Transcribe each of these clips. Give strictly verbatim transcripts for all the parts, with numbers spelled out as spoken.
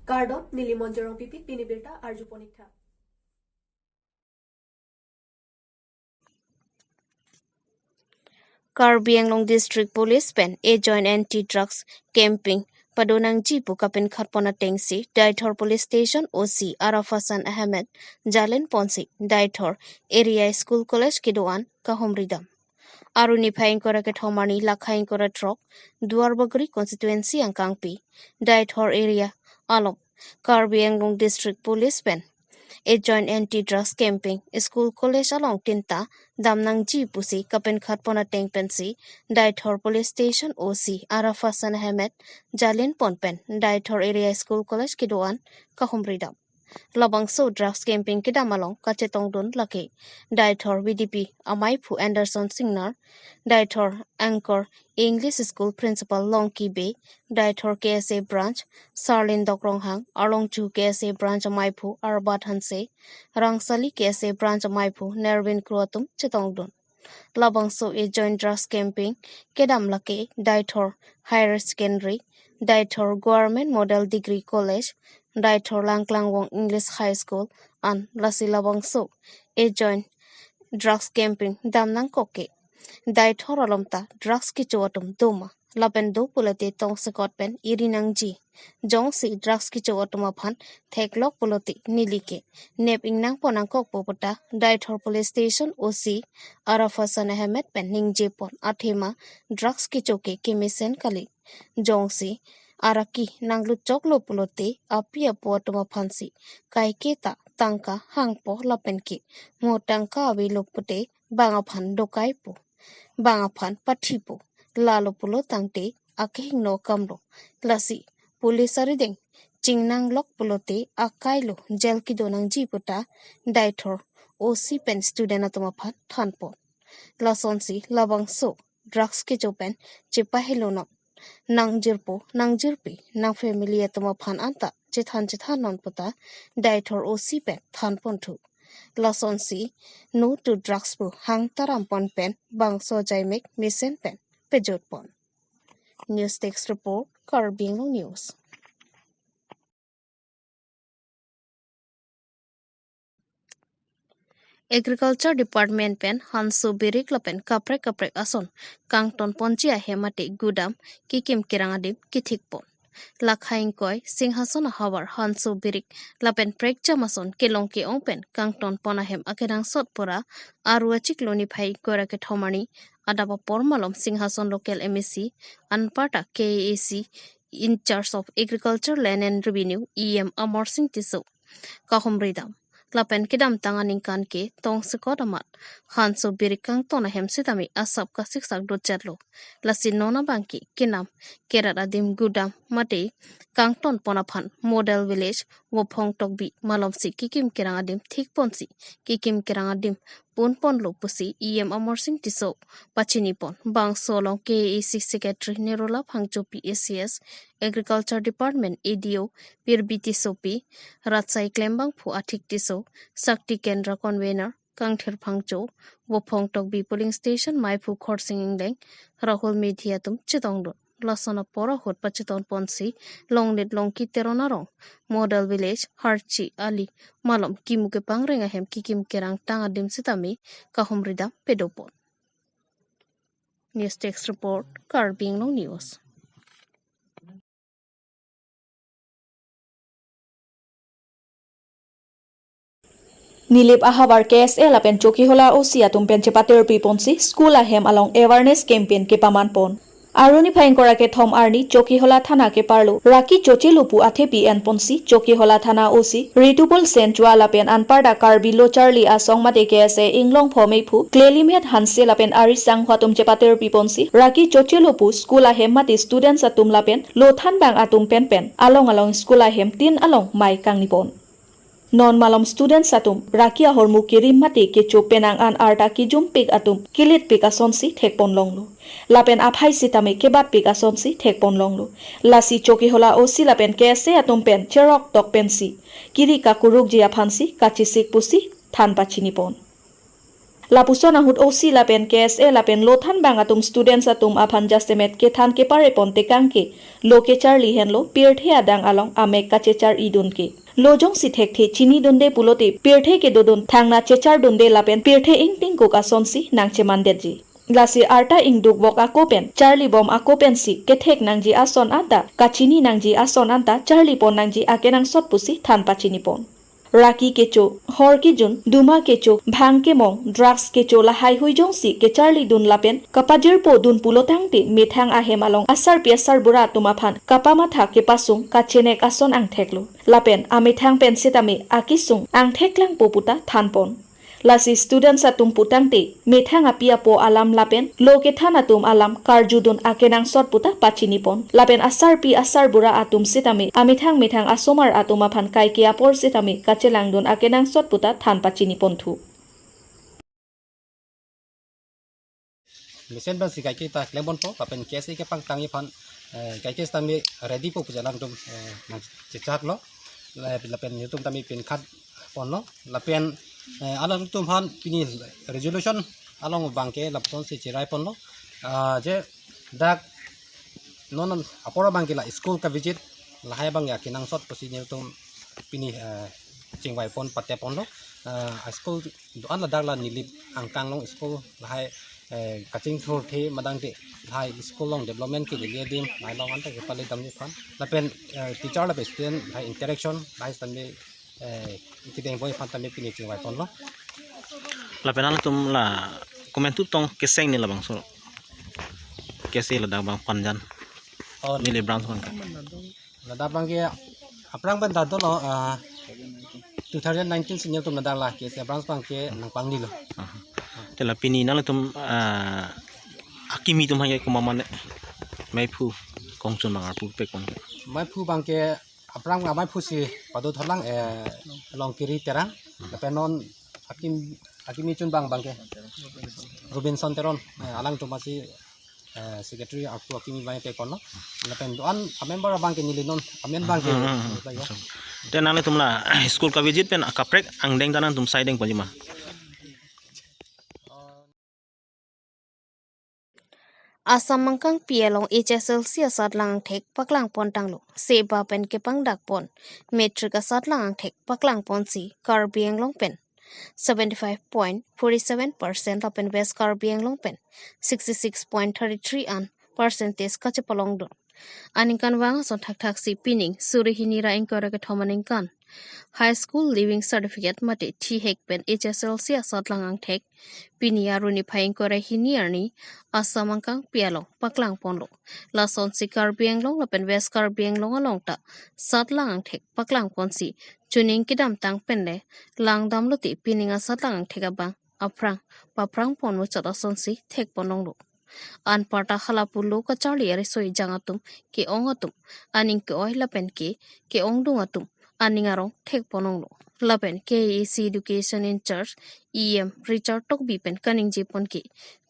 Kardom, neli Monjorong Pipik, pini birta arju ponik tha. Karbi Anglong District Police pen a joint anti-drugs campaign padonangji pu kapenkhat pon atengsi Deithor Police Station O C Araf Hassan Ahmed jalen ponsi Deithor area school college kedo-an kahumri dam. Arni phai ingkoi ra kethom arni lakha ingkoi ra throk Duarbagori constituency angkangpi Deithor area along Karbi Anglong District Police pen a joint anti-drugs campaign school college along tinta damnangji pusi kapenkhat pon ateng pensi Deithor Police Station O C Araf Hassan Ahmed jalen pon pen Deithor area school college kedo-an kahumri dam. Labangso drugs campaign kedam along kachetongdun lake Deithor V D P amaiphu Anderson Singnar, Deithor Angkor English School Principal Longki Bey, Deithor K S A Branch Sarlin Dokronghang, Arlongchu K S A Branch amaiphu Arbat Hanse, Rangsali K S A Branch amaiphu Nervin Kro atum chetongdun. Labangso a joint drugs campaign kedam lake Deithor Higher Secondary, Deithor Government Model Degree College, Deithor Langklangwong English High School an, lasi labangso a joint drugs campaign damnangkok ke Deithor along ta drugs kecho atum doma, lapen do pulote tongsekot pen iri nangji. Jongsi drugs kecho atum aphan theklok pulote neli ke nep ingnang pon nangkokpo pu ta Deithor Police Station O C Araf Hassan Ahmed pen ningje pon. Athema drugs kecho ke kemesen kali. Jongsi araki nanglut choklo pulote api apo atum aphansi kaike ta tangka hangpo lapen ke mo tangka avelo pute bang aphan dokaipo, bang aphan pathipo, lalo pulo tangte akehingno akamlo. Lasi police arideng chingnanglok pulote akailo jail kedo nangji pu ta Deithor O C pen student atum aphan thanpon. Lasonsi labangso drugs kecho pen chepahelonon. Nangjirpo, nangjirpi, nang family atum aphan anta chethan chethannon pu ta Deithor O C pen thanponthu. Lasonsi no to drugs pu hang taram pon pen bangso jaimek mesen pen pejut pon. News Desk Report, Karbi Anglong News. Agriculture Department pen hanso birik lapen kaprek kaprek ason kangton ponji ahem mate gudam kekim kerang adim kethik pon. Lakha ingkoi Singhason ahavar hanso birik lapen prekjam ason kelong ke-ong pen kangton pon ahem akenangsot pura aru achiklo niphai ingkoi ra kethom arni adap apor malom Singhason local M A C anparta K A A C in charge of Agriculture, Land and Revenue, E M Amarsing Tisso kahumri dam. Lapen kedamtang aningkan ke tongsekot amat hanso birik kangton ahem sitame asap kasiksak dotchetlo. Lasi non abang ke kenam kerat adim gudam mate kangton pon aphan Model Village Vophong Tokbi malomsi kekim kerang adim thik ponsi kekim kerang adim pun ponlo pusi E M Amarsing Tisso pachini pon. Bangso along K A A C Secretary Nirola Phangchopi A C S, Agriculture Department A D O Pirbi Tissopi, Ratsai Klembangphu Athik Tisso, Shakti Kendra Convener Kangthir Phangcho, Vophong Tokbi Polling Station maiphu Khorsing Ingleng, Rahul Medhi atum chetongdun. Lason apor ahut pacheton ponsi Longnit Longki Teron arong, Model Village, Harchi Ali malom kimu kepangreng ahem kekim kerang tang adim sitame kahumri dam pedo pon. News Desk Report, Karbi Anglong News. Nilip ahavar K S A lapen Chokihola O C atum pen chepatirpi ponsi school ahem along awareness campaign kepaman pon. Arni phai ingkoi ra kethom arni Chokihola thana keparlo raki chochelo pu athepi en ponsi Chokihola thana O C Ritupul Senchua lapen anparta Karbi Lo Charli Asong mate K S A Inglongpho meiphu Klelimet Hanse lapen ari sangho atum chepatirpi ponsi raki chochelo pu school ahem mate students atum lapen lo thanbang atum pen pen along along school ahem tin along mei kangni pon. Non malom students atum raki ahormu kerim mate kecho penang an arta kijumpik atum kilitpik asonsi thekpon longlo. Lapen aphai sitame kebatpik asonsi thekpon longlo. Lasi Chokihola O C lapen K S A atum pen cherok tok pensi kiri kakurukji aphansi kachesik pusi than pachini pon. Lapuson ahut O C lapen K S A lapen lo thanbang atum students atum aphan jasemet kethan kepare pon tekang ke lo kecharli henlo pirthe adang along amek kachechar idun ke. Lo jongsi thekthe chini dunde pulote pirthe kedodun thangnath chechar dunde lapen pirthe ingtingkuk asonsi nangchemandetji. Lasi arta ingduk vok ako pen charli bom ako pensi kethek nangji ason anta, kachini nangji ason anta charli pon nangji akenangsot pusi than pachini pon. Raki kecho, hor kejun, duma kecho, bhang kemong, drugs kecho lahai hui jongsi kecharli dun lapen kapajirpo dun pulo tangte methang ahem along asarpi asarbura atum aphan kapamatha kepasung kachenek ason angthek lo. Lapen amethang pen setame akesung angthek langpo puta than pon. Lasi students atum putangte methang api apo alam lapen lo kethan atum alam karjudun akenangsot puta pachini pon. Lapen asarpi asarbura atum setame amethang methang asomar atum aphan kaike apor setame kachelangdun akenangsot puta than pachini pon thu. Mesen ban si kaike ta klem ponpo, lapen K S A kepangtang aphan, eh, kaike setame ready po pu alangtum, eh, nangchechak lo, la-, lapen netum tame pen khat ponlo, lapen, eh, alangtum aphan pini resolution along abangke lapuson si cherai ponlo, ah, je dak non apor abangke la school kavisit lahai abangke akenangsot pusi netum pini, eh, chingvai pon pate ponlo, eh, school do-an ladak la Nilip Angkang along school lahai, eh, kachingthurthe madangte lahai school along development ke lili adim lahai along anta kepale damji aphan. Lapen, eh, teacher lapen student lahai interaction lahai setame, eh, kedeng boi aphan tame pini chingvai ponlo. Lapen alangtum la komantu tong keseng ni labangso. K S A ladak abang Panjan. Oh, Nilip branch abang. Ladak abangke aphrang pen ta dolo, ah, two thousand nineteen si netum ladak la K S A branch abangke nangpangnilo. Aha. Te la pini nangtum, ah, akimi atum hanya komat mane maiphu kongchun bang arpu pe kong. Maiphu abangke aphrang la maiphu si pado tholang, eh, Longkiri Terang. Lapen non akim, akimi chun bang abangke Robinson Teron, eh, alangtum asi, eh, secretary aku akimi abang pe kono. Lapen do-an amember abangke neli non amen abangke. Hmm, hmm, hmm. Te nangtum la school kavisit pen akaprek angdeng ta nangtum saideng pajima. Assam Angkangpi along H S L C asatlang angthek paklang pon tanglo. Seba pen kepangdak pon matric asatlang angthek paklang ponsi Karbi Anglong pen seventy five point forty seven percent lapen West Karbi Anglong pen sixty six point thirty three an percentage kachepalongdun. Aningkanvang ason thakthak si pining suri hini ra ingkoi ra kethom aningkan High School Leaving Certificate mate thihek pen H S L C asatlang angthek pini Arni niphai ingkoi ra hini arni Assam Angkangpi along paklang ponlo. Lasonsi Karbi Anglong lapen West Karbi Anglong along ta satlang angthek paklang ponsi chuning kedamtang penle langdamlote pining asatlang angthek abang aphrang paphrang pon muchot asonsi thek ponlonglo. Anparta halapu lo kacharli ari soi jang atum ke-ong atum aning ke-oi lapen ke ke-ongdung atum aning arong thek ponlonglo. Lapen K A A C Education in Charge E M Richard Tokbi pen kaningje pon ke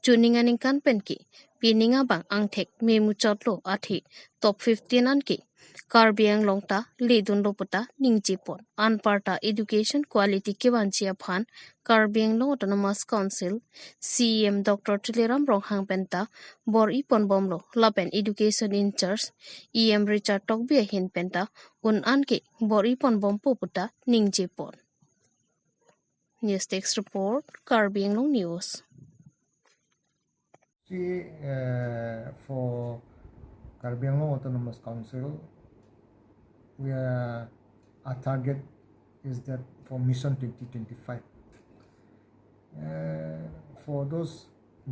chuning aningkan pen ke pining abang angthek me muchotlo athe top fifteen an ke Karbi Anglong ta ledunlo puta ningje pon. Anparta education quality kevanji aphan Karbi Anglong Autonomous Council C E M Doctor Tuliram Ronghang penta bor-i ponbomlo lapen education in charge E M Richard Tokbi ahin penta un-an ke bor-i ponbompo puta ningje pon. News Desk Report, Karbi Anglong News. See, uh, for Karbi Anglong Autonomous Council, we are, our target is that for Mission twenty twenty-five. Uh, for those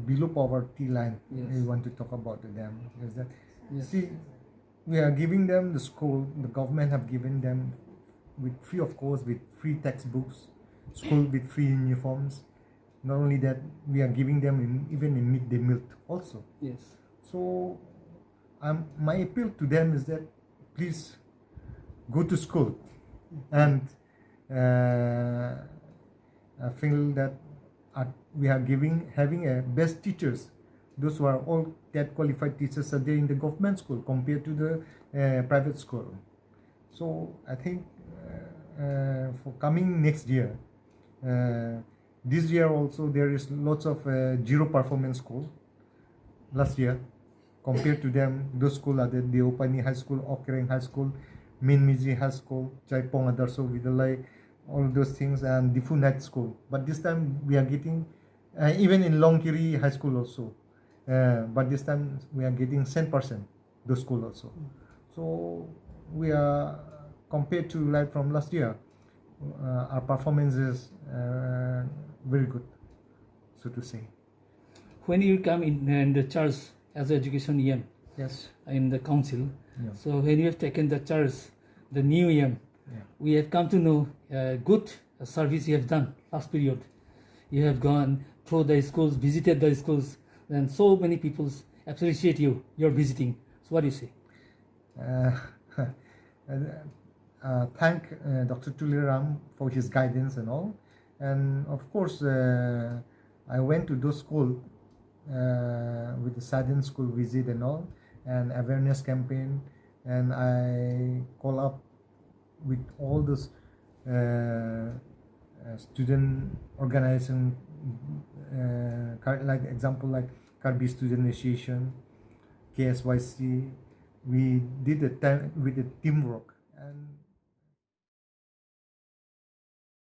below poverty line, Yes. we want to talk about to them is that, Yes. see, we are giving them the school, the government have given them with free of cost, with free textbooks, school with free uniforms. Not only that, we are giving them in, even in midday meal also. Yes. So, um, my appeal to them is that please go to school and, uh, I feel that, uh, we are giving, having a best teachers. Those who are all TET qualified teachers are there in the government school compared to the, uh, private school. So I think, uh, uh, for coming next year, uh, This year also there is lots of uh, zero performance school last year. Compared to them, those school are the Deopani High School, Okreng High School, Minmiji High School, Jaipong Adarsha Vidyalaya, all those things, and Diphu Night School. But this time we are getting, uh, even in Longkiri High School also. Uh, but this time we are getting cent percent those school also. So we are, compared to like from last year, uh, our performance is uh, very good, so to say. When you come in, in the charge as education E M Yes. in the council, Yeah. so when you have taken the charge, the new E M, Yeah. we have come to know uh, good service you have done last period. You have gone through the schools, visited the schools, and so many people appreciate you, your visiting. So what do you say? Uh, uh, thank uh, Doctor Tuliram for his guidance and all. And of course, uh, I went to those school uh, with the Sadin school visit and all, and awareness campaign. And I call up with all those uh, uh, student organization, uh, Kar- like example like Karbi Student Association, K S Y C. We did a time with a teamwork, and